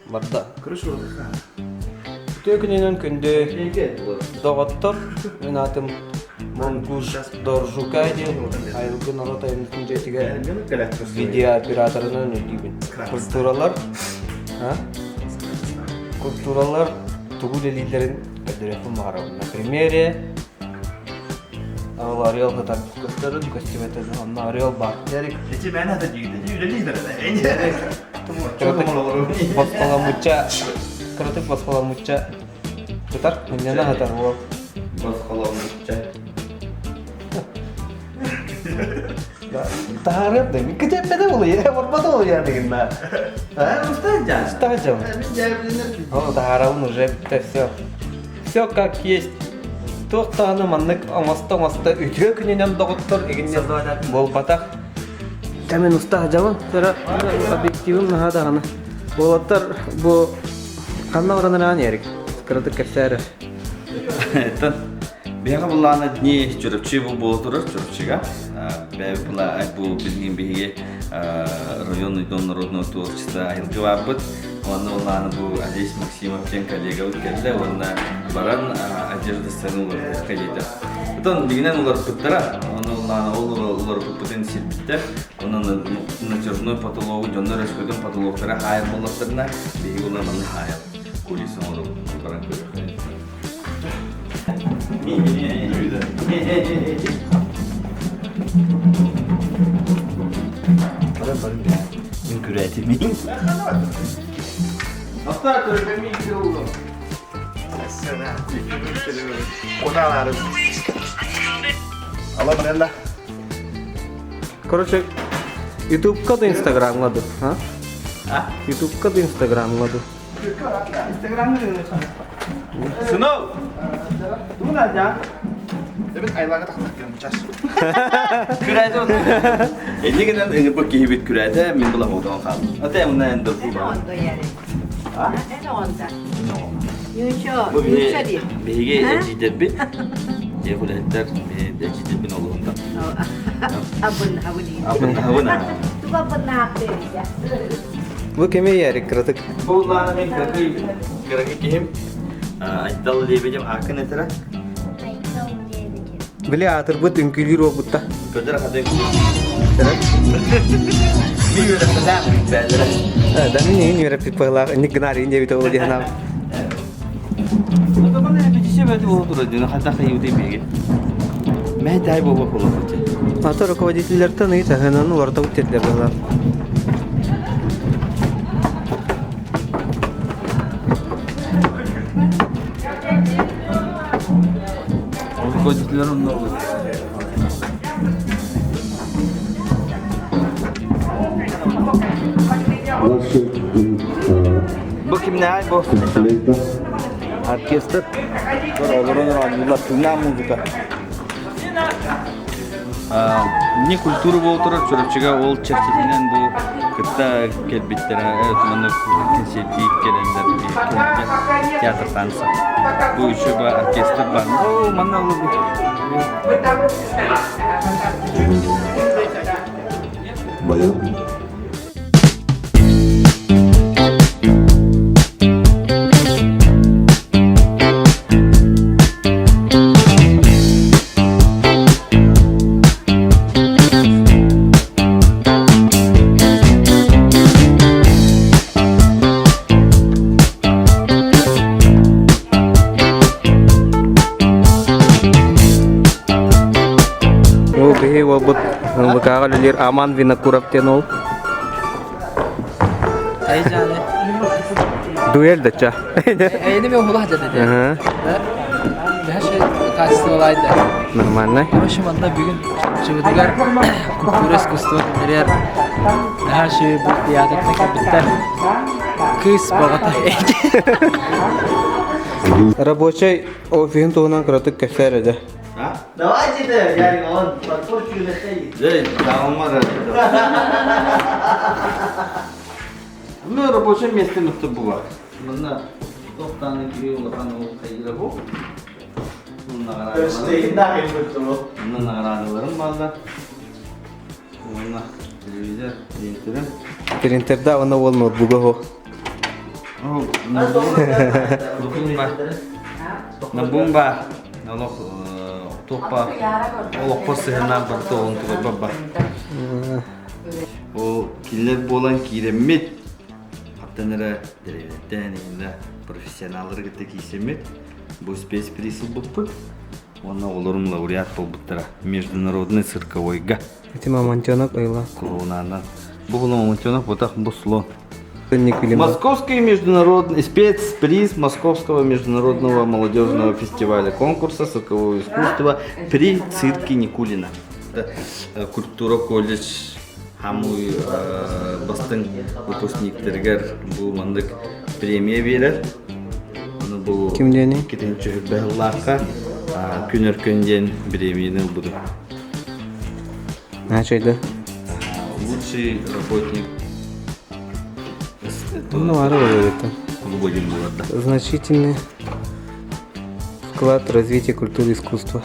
Барда. Үтүө күнүнэн күндү доҕоттор, мин аатым Монгуш Доржукай диэн айылгы норуот айымньытын дьиэтигэр видеооператорынан үлэлиибин. Культуралар культуралар тугу үлэлииллэрин көрдөрүөхпүн баҕарабын. На примере Ол Орел сытар көстөрүн көстүбэтин онно Орел баар. Ити мээнэ да үлэлииллэр Босхоломмучча кыратык босхоломмучча сытар, мынньана сытар уол. Босхоломмучча. Таһаарыам да, кытеппэтэ улуйа, барбата улуйа дегинна. А, устаҗан. Устаҗан. О, таһаарабын уже бүттэ все. Все как есть. Туох даҕаны маннык оҥосто-оҥосто үтүө күнүнэн доҕоттор игиннэ буолбатах. Кэмин уста сылдьабын. Сара объективым наһаа даҕаны. Уолаттар бу ханна баран эрэҕин Эрик? Кыратык кэпсээ эрэ. Это биһиэхэ былаана дни Чурапчы бу буола турар Чурапчыга. Бэйэбит була бу билигин биһиги районный дом народного творчества айылгы баарбыт. Уонна былааны бу Олесь Максимов диэн коллегабыт кэллэ уонна баран одежда сцены уларытыахха диэтэ. Потом билигинэн уларыппыттара. Онно былаана ол уларыппыппытын сирбиттэр. Онон натяжной потологу дьоннор өскөтүн потолоктара хаайар буоллахтарына биһиги улар манна хаайар кулиса оҥоробут баран көрүөххэ. Баран баран Мин күрээтим. Оста көрбөмү икки oldu. Ала барелла. Короче, Ютубка да Инстаграмҥа ду, а? Ютубка да Инстаграмҥа ду. Сынок! Туна Эбит айлага тахтах час. Күрәтэ Эти гынан ыҥырбыт киһибит күрәтэ мин була оҕотон хаалдым. Ата эмна энде бу бар. Бу биһиги эдьиийдэрбит дьиэ үлэһиттэр эдьиийдэрбин олуһунда. Абын абын Бу кими Ярик кыратык? Бу лаана мен кыракый кыракый киһим Айдал Лебедев аакын этэрэ. Били аатырбыт үҥкүүлүүр уолбутта. Көтөр хатыы Мин үөрэппэтэх бээлэрэ. Да мин иһин үөрэппит быһылаах инник гынаар иһин диэбитэ буолуо диэн Ата руководителлэртэн ый таһынан уларытабыт диэтилэр быһылаах. Руководителлэр онно Бу кимнээх бу? Оркестр. Олорон оонньуулар тыыннаах музыка. Не культура буола турар Чурапчыга ол чэрчитинэн бу кытта кэлбиттэрэ маннык кэнсиэрдии кэлэллэр театр танца. Бу еще ба оркестр бар. О, манна олорбут. Баян. Ол биһи уолбут НВК-ҕа үлэлиир Аман Винокуров диэн уол. Дуэль дача. Эйини мен улах деді. Качестволайды. Нормально. В общем, онно бүгүн чыбытыгар культура искусство күннэригэр наһаа үчүгэй бу театрга кэлбиттэр. Кыыс бөҕөтө. Рабочай офиһын туһунан кыратык кэпсээр этэ. Давайте да, Ярик, он подпорчу Да, даумар. Ну, рабочее место нухта була. Мына тоқтаны кире улахан ол хайыра бу. Мына наградаларым баалар. Уонна телевизор, принтерим. Принтерда уонна уол ноутбуга хо. Набумба олох туохпа олохпор сыһыаннаах барыта олон тугар Ол кинилэр буолан киирэммит хаттан эрэ дэриэбинэттэн иннэ профессионаллары кытта киирсэммит бу спецприз ылбыппыт уонна оҕолорум лауреат буолбуттара международный цирковойга. Ити мамонтенок ыйла. Клоунанан. Бу мамонтенок бутах бу слон. Московский международный спецприз Московского международного молодежного фестиваля конкурса циркового искусства при цирке Никулина. Культура колледж хамуй бастыҥ выпускниктарыгар бу маннык премия биэрэр. Ону бу Ким диэний? Китин чөһүрбэһыллаахха күн өркөн диэн премияны ылбытым. Начайда. Лучший работник Ну, ары это. Клуба диэн буолар Значительный вклад в развитие культуры и искусства.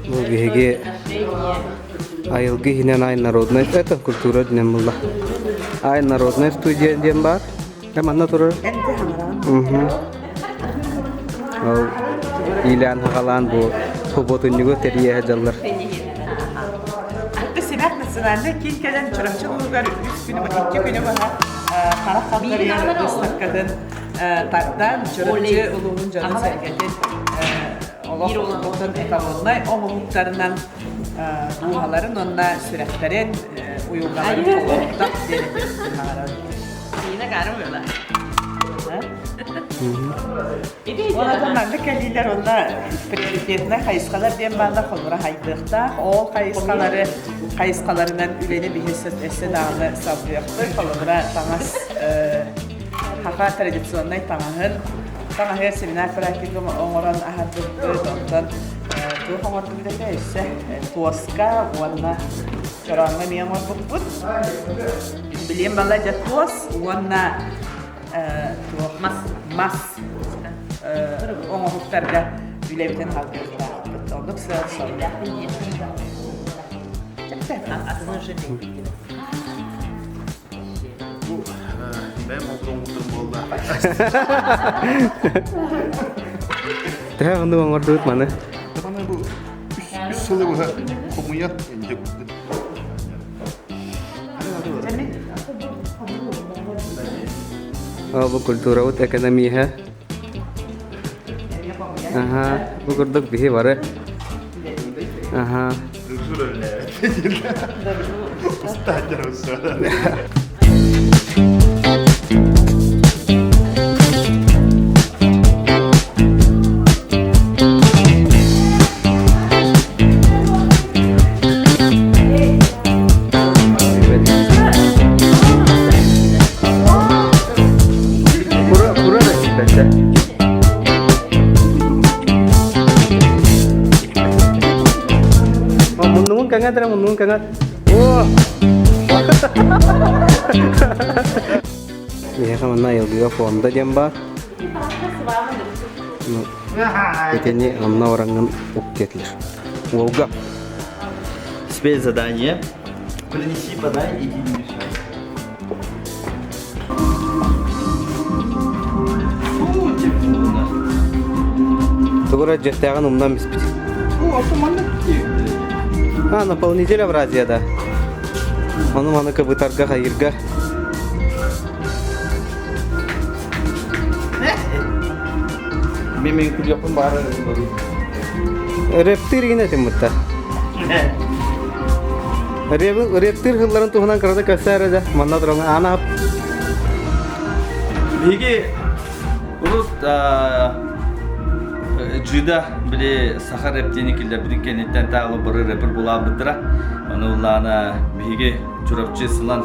Бу биһиги Айылгы иһинэн Ай народная это культура диэн булла. Ай народная студия диэн баар. Э манна турар. Угу. Ол иилээн хагалаан бу субботунньугу тэрийэ сылдьаллар. Симэх национальнай киин кэлэн Чурапчы улууһугар үс күнү, икки күнү быһа харах хантарыйар быыстапкатын тардан Чурапчы улууһун дьонун-сэргэтин олох олохтон эталоннай оҥоһуктарынан дууһаларын уонна сүрэхтэрин уйулҕаларын толордох диэн этиэхпин баҕарабын. Уонна маннык кэлиилэр уонна приоритетнай хайысхалар диэн бааллар холобура хайдыахтаах. Ол хайысхалары хайысхаларынан үлэни биһи өссө даҕаны салгыахпыт. Холобура таҥас саха традиционнай таҥаһын таҥаһыгар семинар практикум оҥорон аһарбыппыт. Онтон туох оҥордубут этэ өссө туоска уонна чорооҥҥо эмиэ оҥорбуппут. Билиэн балайда туос уонна туох мас мас оҥоһуктарга үлэбитин халгыахтаахпыт. Оннук сыал-сорук. Бу бэйэм олдоҥмутум буолла. Төһө оннук оҥордубут маны? Маны бу үс сылы быһа хомуйан инде Бу культурабыт экономиһа. Аха, бу курдук биһи бары. Аха. Кура, кура да сиппэтэ. Муннугун кэҥэт эрэ, муннугун кэҥэт. О! Миэхэ манна айылгыга фонда диэн баар. Итини онно бараҥҥын уктиэтилэр. Уолга. Спецзадание. Принеси, подай, иди не мешай. Тугура дьиэттээҕин умнан биспит. А, наполнитель Евразия Ону маны кыбытарга хайырга. Мен мен күлүөхпүн баара Рептир гин этим бутта. Рептир хылларын туһунан кырата көссөөрө да манна туран аана Биһиги урут Джида били саха рэп диэни киллэрбитин кэнниттэн таалы бары рэпер булаабыттара. Ону улаана биһиги Чурапчы сылан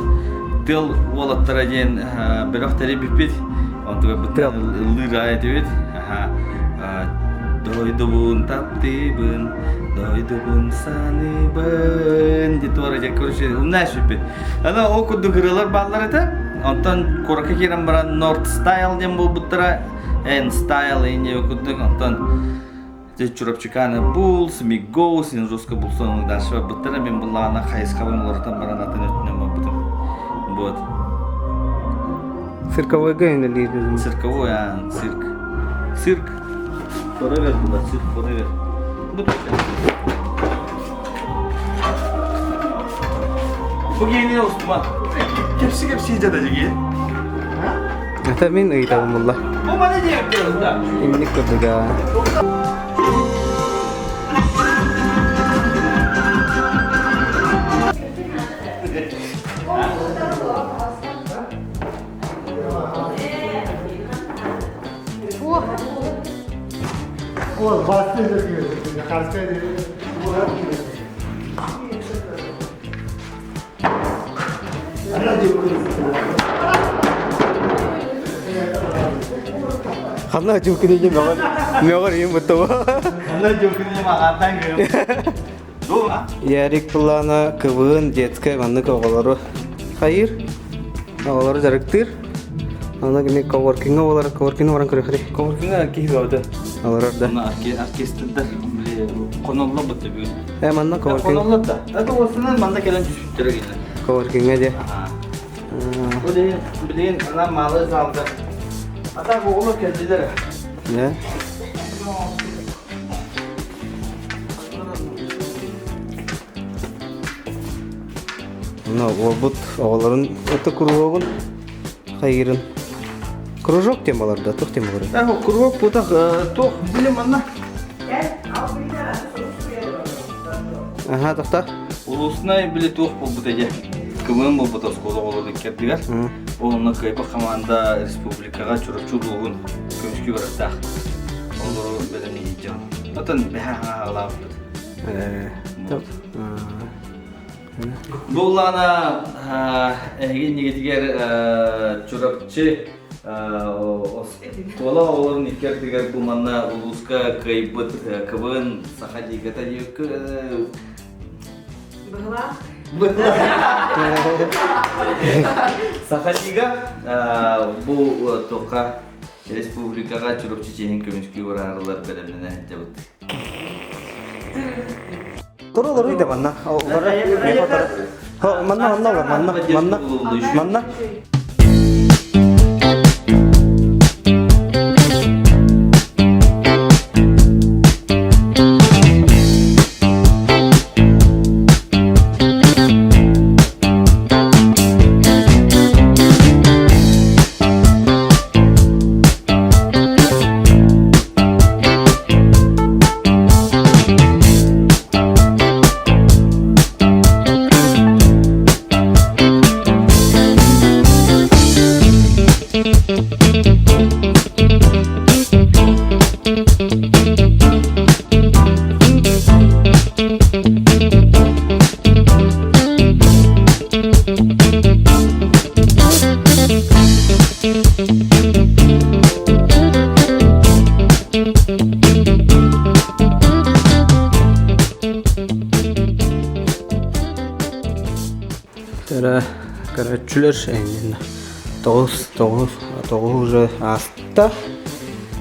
тыл уолаттара диэн бөлөх тэрийбиппит. Онтуга ыллыыр аай этибит. Дойдубун таптыыбын, дойдубун саныыбын диэн туора дьэ короче умнаа сүппүт. Ана ол курдук ырыалар бааллар этэ. Онтон куоракка киирэн баран North Style диэн буолбуттара. Эн стайл инде курдук онтон Чурапчыканы Bulls, Мигоус, Инжуска булсан дальше барбыттара мен буллаҕына хайысхабын уларытан баран атын өттүнэн барбытым. Вот. Цирковойга юнэлиир. Цирковой, а, цирк. Цирк. Forever була, цирк forever. Бу киһини устума. Кепси кепси дьададьыги. Это мин ыйтабын булла. Бу маны диэбит да. Инник курдуга. Ол басты қарсы Ханна дьуккүнү мөҕөр мөҕөр ийэм буттуба. Ханна дьуккүнү мағартан көрөм. Ярик плана КВН детская маннык оҕолору хайыр оҕолору дьарыктыыр. Аны кини коворкиҥҥа буолар коворкиҥҥа баран көрүөхри. Коворкиҥҥа киһи бөҕөтө. Олорор да. Оркестрдар били хонолло бутта бүгүн. Э манна коворкинг. Хонолло да. Это осынан манна кэлэн түспүттэрэ кэлэн. Коворкиҥҥа дьэ. Бу деген билигин ана малы залда. Ата оҕолор кэлдилэр. Да. Мына уолбут оҕолорун это кругогун хайырын. Кружок тем балар да, тух тем балар. Да, кружок бутах тух билим манна. Аха, тохта. Улуснай били туох буолбут эдьэ. Кымын буолбут оскуола оҕолорун кэрдигэр. Ол онно кыайбах хамаанда республикаҕа Чурапчы улууһун көмүскүү барыктаах. Олору бэлэмниир дьон. Отон бэһэ хаалаабыт. Бу улаана эһиги иннигитигэр Чурапчы оскуола оҕолорун икки ардыгар бу манна улууска кыайбыт КВН Саха лигата Быһылаах. Саха лига бу туохха республикаҕа Чурапчы чиэһин көмүскүү бараарылар бэлэмнэнэ сылдьабыт. Тур олоруй да манна. Манна манна олор манна манна манна. Тара көрөөччүлэр эйнин тоҕус тоҕус тоҕус уже ааста.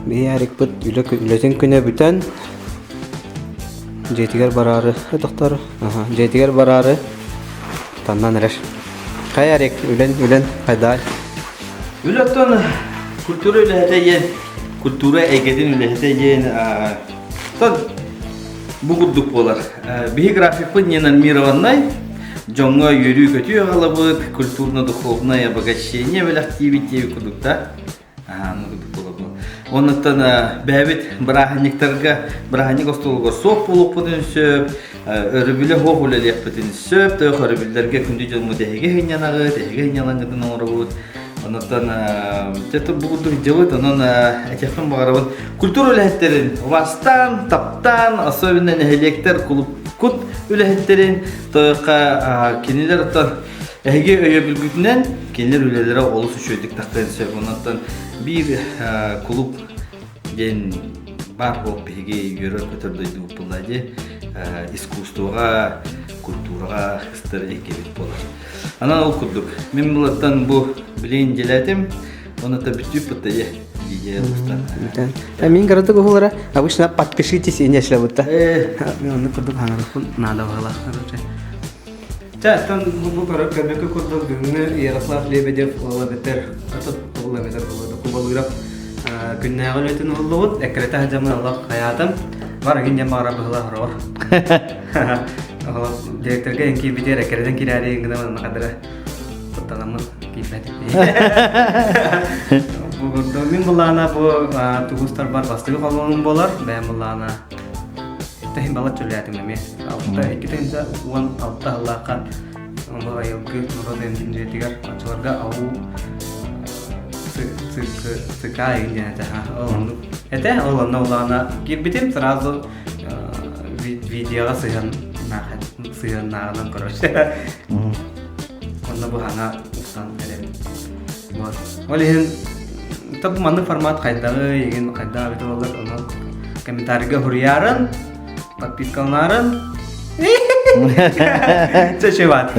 Биһи Ярикпыт үлэ үлэтин күнэ бүтэн дьиэтигэр бараары тохтор дьиэтигэр бараары таннан эрэр. Хайа Ярик үлэн үлэн хайдаай. Үлэттэн культура үлэһитэ диэн культура эйгэтин үлэһитэ диэн тон бу курдук буолар. Биһи графикпыт не нормированнай, дьоҥҥо үөрүү-көтүү аҕалабыт, культурно-духовное обогащение бэлэхтиибит диэбит курдук да. Оннуттан бэйэбит бырааһынньыктарга бырааһынньык остуолугар суох буолуохпутун сөп, өрөбүлэ суох үлэлиэхпитин сөп, тойох өрөбүллэргэ күндү дьоммут эһиги сынньанаҕыт, эһиги сынньалаҥҥытын оҥоробут. Оннуттан дьэ бу курдук дьыбыт, онон этиэхпин баҕарабын культура үлэһиттэрин убастаан, таптаан, особенно нэһилиэктэр кулупкут үлэһиттэрин тойохха кинилэр оттон Эһиги өйөбүлгүтүнэн кинилэр үлэлэрэ олус үчүгэйдик тахтыан сөп. Онон биир кулууп диэн баар буолуп биһиги үөрэр-көтөр дойдубут буолла дии. Искусствоҕа, культураҕа ыстар эйгэбит буолар. Анан ол курдук. Мин булаттан бу билигин дьэлээтим, онно бүтүүп бытта дии. видео устар. Мин кыратык уһулара обычно подпишитесь и не будто. Мен оннук курдук хаҥарыппын наада баҕалаах короче. Чэ, оттон бу көрбөккө курдук бүгүҥҥү Ярослав Лебедев уола бэтэр, атын уола бэтэр буолуо Кубалыырап күннээҕи үлэтин уһуллубут, эккирэтэ сылдьаммын олох хайаатым. Бар игин диэн баҕара быһыла хороҕор. Директорга эн киирбитигэр эккирэтэн киирээри гына манна хадара куттанаммын киирбэтим. Бу курдук мин былаана бу тугустарбар бастакы холонум буолар, бэйэм былаана Тэһин балачча үлээтим эмиэ. Алта, 216 сыллаахха бу айылгы норуот дьиэтигэр оччолорго АУ ЦК игин диэн этэ. Ол оннук этэ. Ол онно улаана киирбитим сразу видеоҕа сыһыан сыһыаннааҕынан короче. Онно бу саҥа устан эрэбин. Вот. Ол иһин бу маннык формат хайдаҕый, игин хайдах эбитэ буоллар, ону комментарийга суруйаарын, подпискаланарын. Чэ, чэ, баат.